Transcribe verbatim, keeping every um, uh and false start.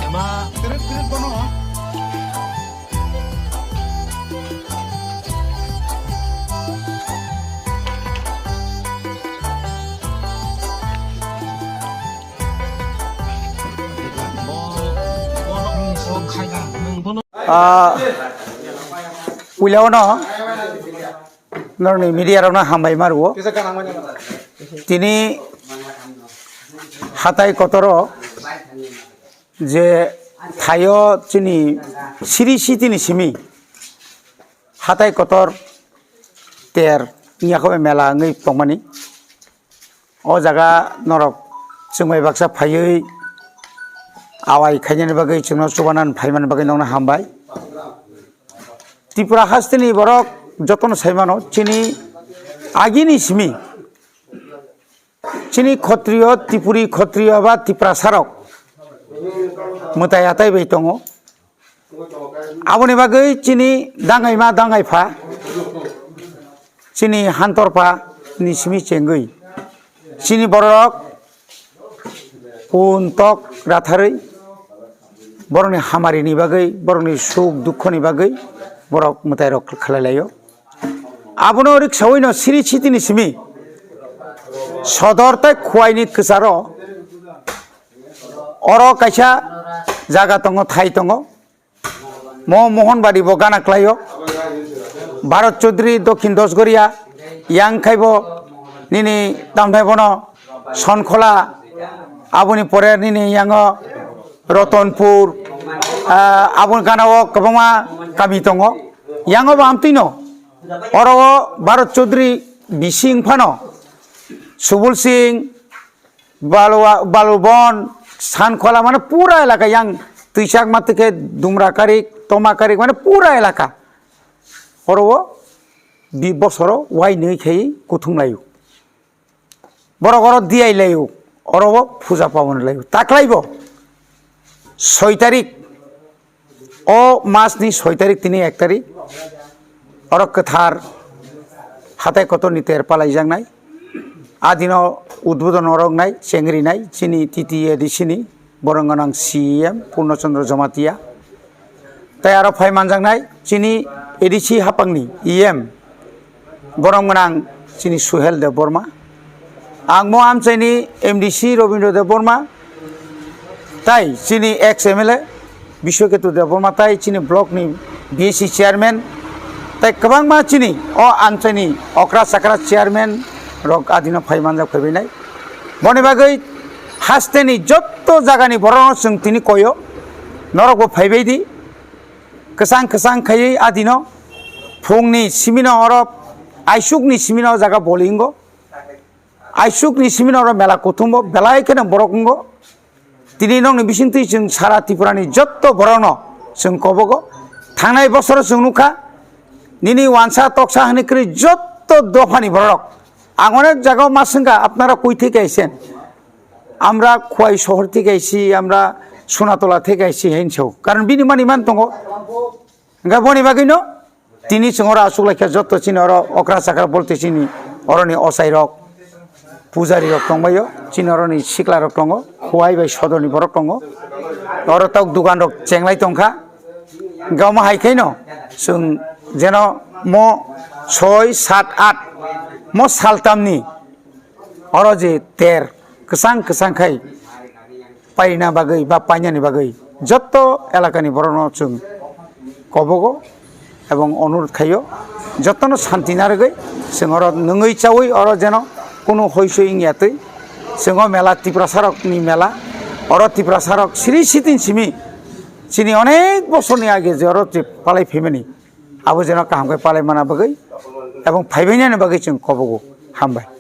Ema, keret keret bono. Ah, puila ono norni media rokno hambai ma rwo. Tini hatai kotoro je thaio chini siri sitini simi hatai kotor ter wngya khe mela wngwi tongmani. O jaga norok chwngbai baksa phaiwi awai khainani bagwi chwngno chubanan phaimani bagwi nokno hambai. Tripura hasteni borok jotono saimano chini agini simi chini khotriyo, Tripuri khotriyo ba Tiprasarok mwtai atai bai tongo. Aboni bagwi chini dangaima dangaipha, chini hantorpha ni simi chengwi, chini bororok pun tok ratharwi, borokni hamarini bagwi, borokni suk dukhoni bagwi borok mwtairok khlai laio. Abono riksawi no siri sitini simi sodor tei khuaini kwcharo oro kaisa jaga tongo, thai tongo. Mo Mohanbadi bo gana klaio. Bharat Chaudhary Dokhin Dosgoria, yang khai bo nini tamthai bono Sonkhola, aboni pore nini yango Rotonpur, ah, aboni gana o kwbangma kami tongo. Yango bo amtwino oro o Bharat Chaudhary bising phano Subul Singh, Balwa-, Balubon, Sankhola, mane pura elaka yang Twichakma tike Dumrakarik, Tomakarik, mane pura elaka. Oro o bi bosoro wai nwi khai kuthum laio. Borok oro diyai laio, oro o puja pabon laio. Taklai bo soi tarik, o mas ni soi tarik tini ek tarik, oro kwthar hatai kotor ni ter palai jaknai. Adino udbodon orok nai, chengri nai, chini T T A D C ni borok gwnang C E M Purno Chandra Jamatia. Tai aro phai manjaknai chini A D C hapangni E M, borom gwnang chini Suhel Debbarma. Ang mo amchaini M D C Robindra Debbarma, tai chini ex M L A Biswaketu Debbarma, tai chini block ni B A C chairman, tai kwbangma chini o amchaini okra chakra chairman rok adino phai manjak phaibainai. Boni bagwi hasteni jotto jagani borokno chwng tini koyo, norokbo phaibai di. Kwchang kwchang khaiwi adino phungni simino oro aisukni simino o jaga bowlingo. Aisukni simino oro mela kuthumbo belai kheno borok wngo. Tini nokni bisingtwi chwng sara Tripurani jotto borokno chwng kobogo. Thangnai bosoro chwng nukha nini wansa toksa hwnwi kwrwi jotto dophani borok. Ang onek jagao ma swngkha, "Apnara koi theke aisen?" "Amra Khwai sohor theke aisi, amra Sonatola theke aisi," hinwi sao. Karon bini mani man tongo. Hwnkhe boni bagwino tini chwng oro achuk laikha, jotto chini oro okra chakra bolte chini oroni ochairok, pujarirok tongbaio, chini oroni siklarok tongo, Khwai bai sodorni borok tongo. Oro tok duganrok chenglai tongkha. Hwnkhe omo hai khaino chwng jeno mo soi, sat, at mo saltamni oro je ter kwchang kwchang khai paina bagwi ba painani bagwi jotto elakani borokno chwng kobogo ebong onurot khaio, jottono santi narwgwi chwng oro nwngwi chaui oro jeno kunu hoisoi wngya twi. Chwng o mela Tiprasarokni mela, oro Tiprasarok siri sitin simi chini onek bosorni age je oro je palai phaimani, abo jeno kaham khe palai mana bagwi ebong phaibainani bagwi chwng kobogo. Hambai.